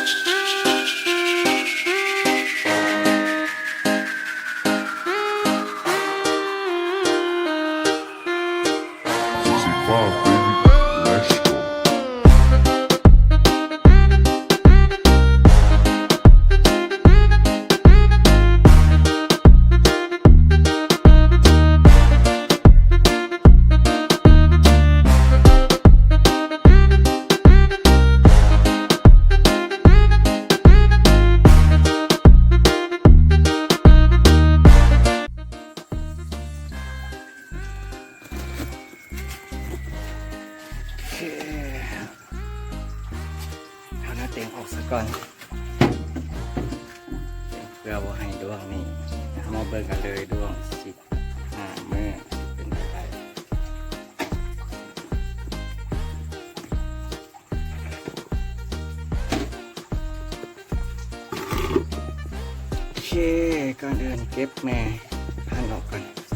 ໂອເຄ ເຮົາໜ້າແຕ່ງອອກສາກ່ອນ ເພື່ອບໍ່ໃຫ້ດ້ວງນີ້. ເຮົາມາເບິ່ງກັນເລີຍ ດ້ວງສິບຫ້າມື້ເປັນຈັ່ງໃດ. ໂອເຄ ກ່ອນອື່ນເກັບແມ່ພັນອອກກ່ອນ ເກັບ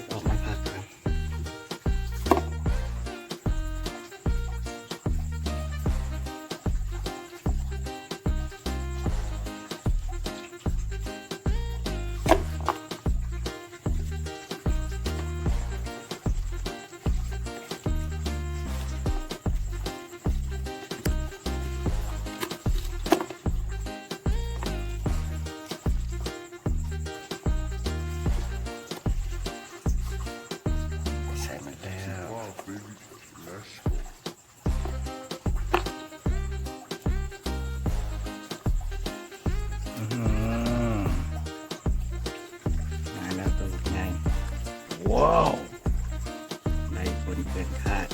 ອອກມາພັກກ່ອນ. ໃສ່ໝົດແລ້ວ. ອື້ຫື ມາແລ້ວໂຕໃຫຍ່. ວ້າວ ໄດ້ຜົນເກີນຄາດ.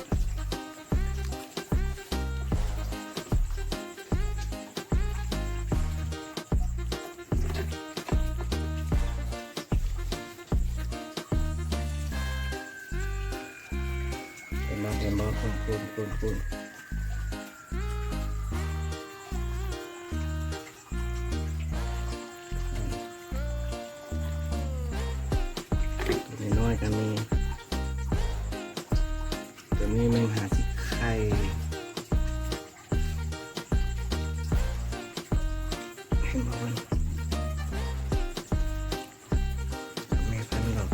ເຫັນບໍ່ ເຫັນບໍ່ ພຸ້ນ ພຸ້ນ ພຸ້ນ ພຸ້ນ. ໂຕນ້ອຍໆກໍມີ ໂຕນີ້ແມ່ນຫາຊິໄຂ່ ເຫັນບໍ່ເພິ່ນ ແມ່ພັນດອກ.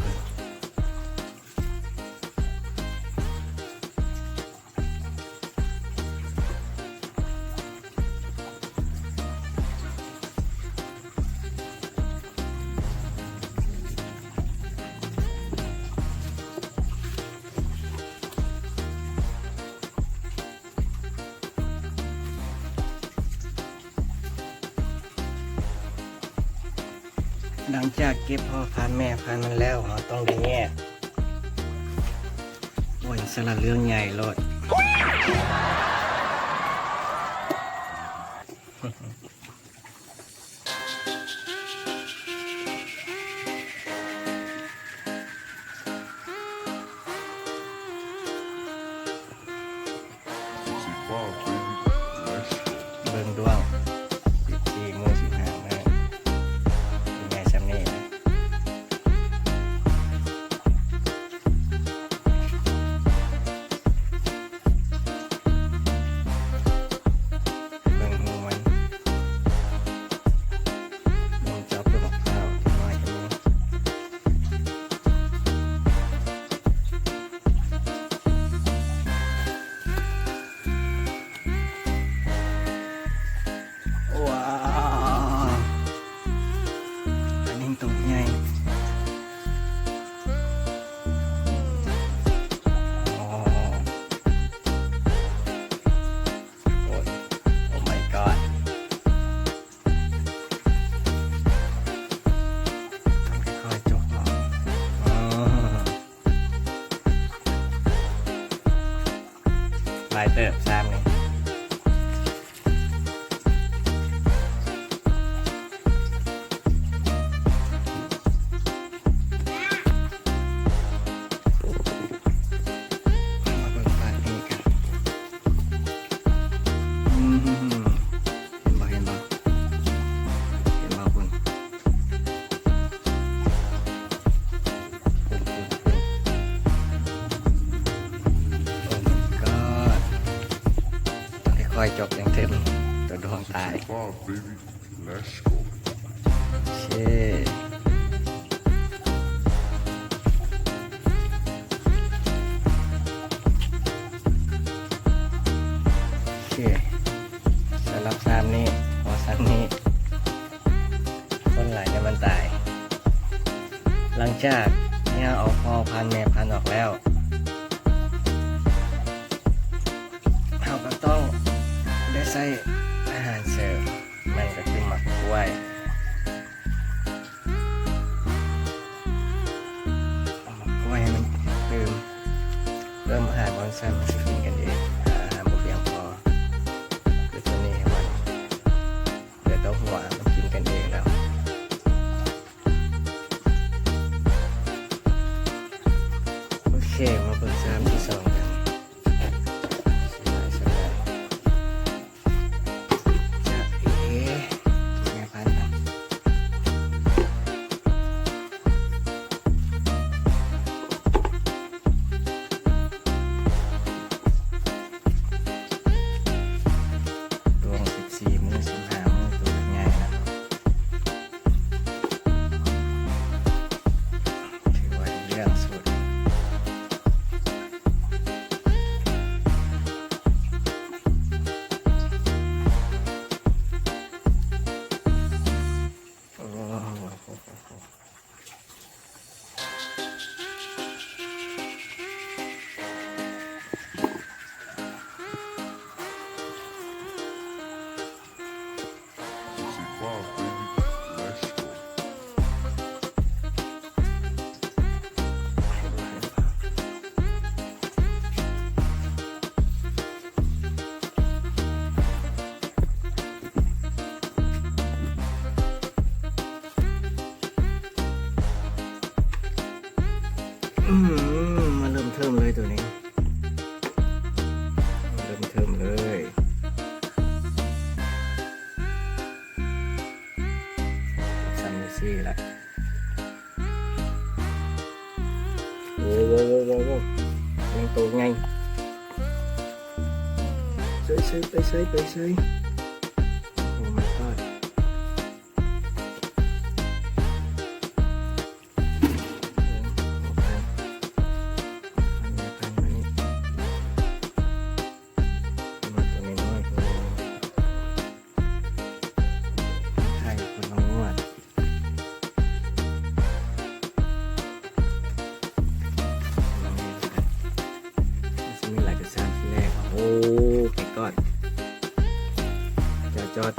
ຫຼັງຈາກເກັບພໍ່ພັນແມ່ພັນມັນແລ້ວ ເຮົາຕ້ອງໄດ້ແຍກ. ໂອ້ຍ ສາລະເລື່ອງໃຫຍ່ໂລດ. ເບິ່ງດ້ວງ ສິບສີ່ມື້ ສິບຫ້າມື້ ໃຫຍ່ຊ່ຳນີ້. ເບິ່ງຮູມັນ ເບິ່ງຈອບຕົວບັກພ້າວນ້ອຍກໍມີ. ວ້າວ ອັນນີ້ໂຕໃຫຍ່. ໂອ້ ໂອ້ຍ Oh my god. ຕ້ອງຄ່ອຍໆຈົກເນາະ. ອື ຫຼາຍເຕີບຊາມນີ້. ມາເບິ່ງປາກນີ້ກັນ. ອື ເຫັນບໍ່ ເຫັນບໍ່ ເຫັນບໍ່ພຸ້ນ ພຸ້ນ ພຸ້ນ ພຸ້ນ. Oh my god. ປ່ອຍຈົກຍັງເຖິງໂຕດວງຕາຍ. ໂອເຄ ໂອເຄ ສຳລັບຊາມນີ້ ພໍຊຳນີ້. ຄົນຫຼາຍແຕ່ມັນຕາຍ. ຫຼັງຈາກທີ່ເຮົາເອົາພໍ່ພັນແມ່ພັນອອກແລ້ວ ເຮົາກໍຕ້ອງໄດ້ໃຊ້ອາຫານເສີມ, ມັນກໍຄືໝາກກ້ວຍ. ໝາກກ້ວຍໃຫ້ມັນຕື່ມ ເລີ່ມອາຫານບ່ອນຊັ້ນມັນຊິກິນກັນເອງ, ອາຫານບໍ່ພຽງພໍ ຄືຕົວນີ້ໃຫ້ມັນ ເຫຼືອແຕ່ຫົວ ມັນກິນກັນເອງແລ້ວ. ໂອເຄ ມາເບິ່ງຊາມທີສອງກັນ. ສະບາຍ ສະບາຍ. ຈະເອ ແມ່ພັນນະ. ດວງສິບສີ່ມື້ ສິບຫ້າມື້ ໂຕໃຫຍ່ນະ. ຖືວ່າເລື່ອງສຸດ. ໂອ້ໂຫ. ອືມ ມາເລີ່ມເທີມເລີຍໂຕນີ້ ເລີ່ມເທີມເລີຍ. ຊຳນີ້ສີ່ລະ. ໂອ້ ໂອ້ ໂອ້ ໂອ້ ໂອ້ ຍັງໂຕໃຫຍ່. ໃສ ໃສ ໄປໃສ ໄປໃສ? Oh my god. ໄຂ່ຄົນລະງວດ. ມັນຊິມີຫຼາຍກະຊາມທີແລກ. ໂອ້ ເກັບກ່ອນ ຈອດ ຈອດ.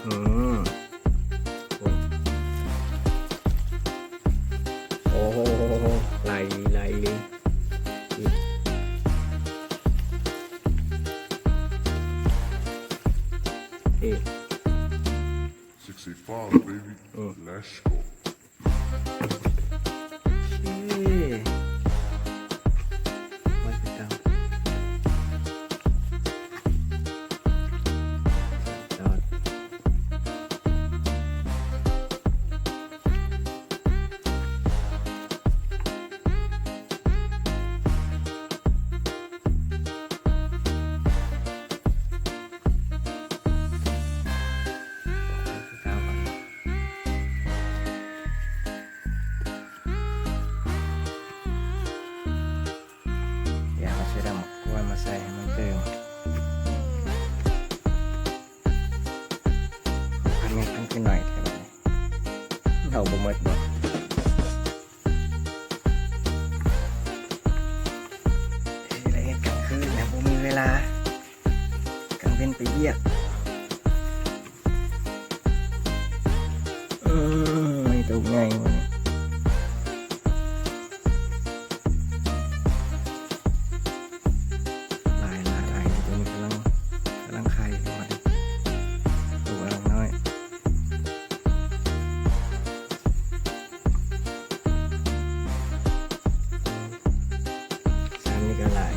ອື ໂອ້ ຫຼາຍ ຫຼາຍອີ່ຫຼີ. ເອີ sixty-five baby. ເອີ let's go. ໂອເຄ ໄວ້ຄືເກົ່າ. ດຽວເຮົາຊິໄດ້ໝາກກ້ວຍມາໃສ່ໃຫ້ມັນຕື່ມ. ອັນນີ້ມັນຄືໜ້ອຍແທ້ບາດນີ້ ເອົາບໍ່ໝົດບໍ່? ຊິໄດ້ເຮັດກາງຄືນແລ້ວ ບໍ່ມີເວລາ ກາງເວັນໄປວຽກ. ອືມ ໄມ້ໂຕໃຫຍ່ ຫຼາຍ ຫຼາຍ ຫຼາຍ. ໂຕນີ້ກຳລັງ ກຳລັງໄຂ່ ໂຕກຳລັງນ້ອຍ. ຊາມນີ້ກໍຫຼາຍ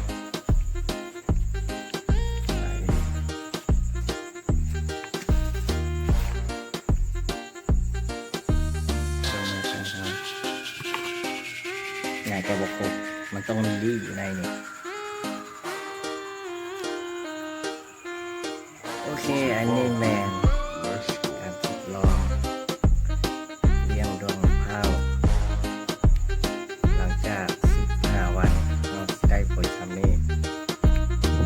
ຫຼາຍ. ງ່າຍແຕ່ບໍ່ຄົບ ມັນຕ້ອງມີລີ້ຢູ່ໃນນີ້. ໂອເຄ ອັນນີ້ແມ່ນການທົດລອງລ້ຽງດວງມະພ້າວ ຫຼັງຈາກສິບຫ້າວັນເນາະ ໄດ້ຜົນຊ່ຳນີ້. ໂອ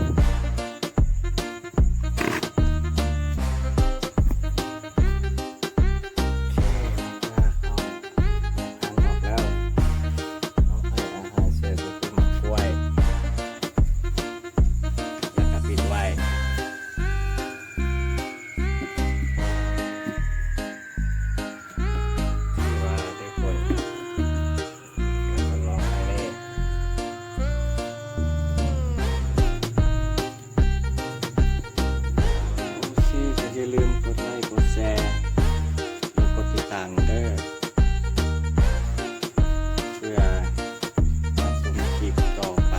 ເຄ ເຮົາ ເຮົາພັນອອກແລ້ວ ເຮົາໃຫ້ອາຫານເສີມກໍຄືໝາກກ້ວຍ ແລ້ວກໍປິດໄວ້ ຖືວ່າໄດ້ຜົນ. ເຮົາກໍລອງອັນນີ້ ໂອເຄ ກໍຢ່າລືມກົດໄລ້ ກົດແຊ ແລະ ກົດຕິດຕາມເດີ ເພື່ອຮັບຊົມຄລິບຕໍ່ໄປ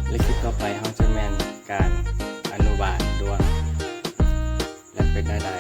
ແລະ ຄລິບຕໍ່ໄປເຮົາຈະແມ່ນການອະນຸບານດ້ວງ ແລະ ເປັນແນວໃດ